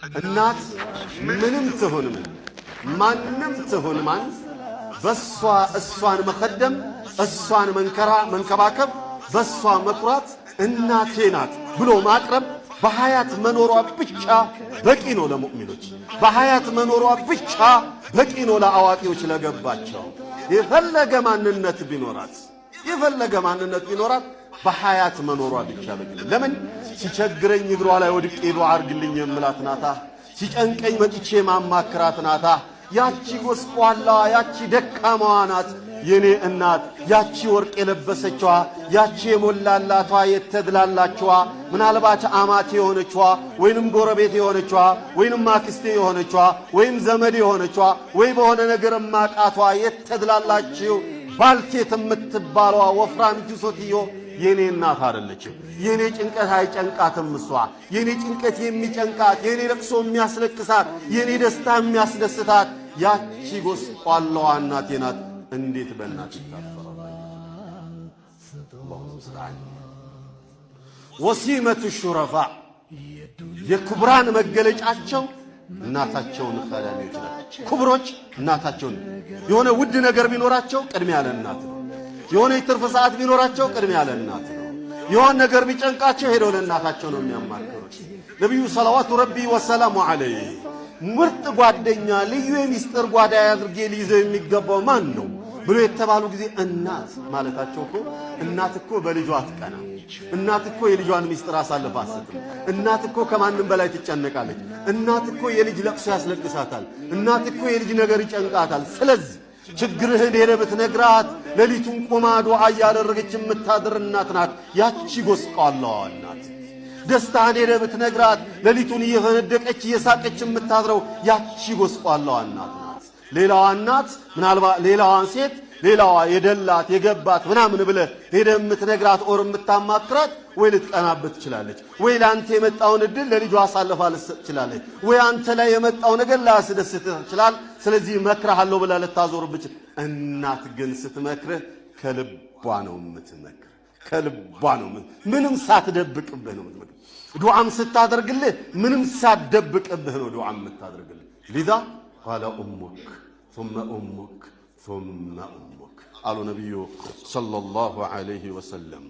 እናት ምንም ትሁን ምን፣ ማንም ትሁን ማን፣ በሷ እሷን መከደም፣ እሷን መንከራ መንከባከብ፣ በሷ መኩራት፣ እናቴ ናት ብሎ ማቅረብ በሀያት መኖሯ ብቻ በቂ ነው ለሙእሚኖች። በሀያት መኖሯ ብቻ በቂ ነው ለአዋቂዎች ለገባቸው። የፈለገ ማንነት ቢኖራት፣ የፈለገ ማንነት ቢኖራት በሀያት መኖሯ ብቻ በቂ ነው። ለምን? ሲቸግረኝ እግሯ ላይ ወድቄ ዱዓ አርግልኝ የምላት ናታ። ሲጨንቀኝ መጥቼ ማማክራት ናታ። ያቺ ጎስቋላዋ፣ ያቺ ደካማዋ ናት የኔ እናት። ያቺ ወርቅ የለበሰችዋ፣ ያቺ የሞላላቷ፣ የተድላላችዋ፣ ምናልባት አማቴ የሆነችዋ ወይንም ጎረቤት የሆነችዋ ወይንም አክስቴ የሆነችዋ ወይም ዘመድ የሆነችዋ ወይ በሆነ ነገር ማቃቷ የተድላላችው ባልቴት የምትባለዋ ወፍራሚቱ ሴትዮ የኔ እናት አይደለችም። የኔ ጭንቀት አይጨንቃትም። እሷ የኔ ጭንቀት የሚጨንቃት፣ የኔ ለቅሶ የሚያስለቅሳት፣ የኔ ደስታ የሚያስደስታት ያቺ ጎስቋላዋ እናቴ ናት። እንዴት በእናት ይታፈራል? الله المستعان። وسيمة الشرفاء፣ የክቡራን መገለጫቸው እናታቸውን ኸዳሚዎች ናቸው። ክቡሮች እናታቸውን፣ የሆነ ውድ ነገር ቢኖራቸው ቅድሚያ ለእናት ነው። የሆነ የትርፍ ሰዓት ቢኖራቸው ቅድሚያ ለእናት ነው። የሆነ ነገር ቢጨንቃቸው ሄደው ለእናታቸው ነው የሚያማክሩት። ነቢዩ صلوات ربي وسلامه عليه ምርጥ ጓደኛ፣ ልዩ የሚስጥር ጓዳ አድርጌ ሊይዘው የሚገባው ማን ነው ብሎ የተባሉ ጊዜ እናት ማለታቸው እኮ፣ እናት እኮ በልጇ አትቀና። እናት እኮ የልጇን ሚስጥር አሳልፋ አትሰጥም። እናት እኮ ከማንም በላይ ትጨነቃለች። እናት እኮ የልጅ ለቅሶ ያስለቅሳታል። እናት እኮ የልጅ ነገር ይጨንቃታል። ስለዚህ ችግርህን ሄደህ ብትነግራት ሌሊቱን ቆማ ዱዓ እያደረገች የምታድር እናት ናት። ያቺ ጎስቋላዋ እናት። ደስታህን ሄደህ ብትነግራት ሌሊቱን እየፈነደቀች እየሳቀች የምታድረው ያቺ ጎስቋላዋ እናት ናት። ሌላዋ እናት ምናልባት ሌላዋን ሴት፣ ሌላዋ የደላት የገባት ምናምን ብለህ ሄደህ የምትነግራት or የምታማክራት ወይ ልትቀናበት ትችላለች፣ ወይ ለአንተ የመጣውን እድል ለልጇ አሳልፋ ልትሰጥ ትችላለች፣ ወይ አንተ ላይ የመጣው ነገር ላያስደስትህ ይችላል። ስለዚህ እመክርሃለሁ ብላ ልታዞርብህ። እናት ግን ስትመክርህ ከልቧ ነው የምትመክር፣ ከልቧ ነው፣ ምንም ሳትደብቅብህ ነው የምትመክር። ዱዓም ስታደርግልህ ምንም ሳትደብቅብህ ነው ዱዓም የምታደርግልህ። لذا قال أمك ثم أمك ثم أمك አሉ ነቢዩ صلى الله عليه وسلم።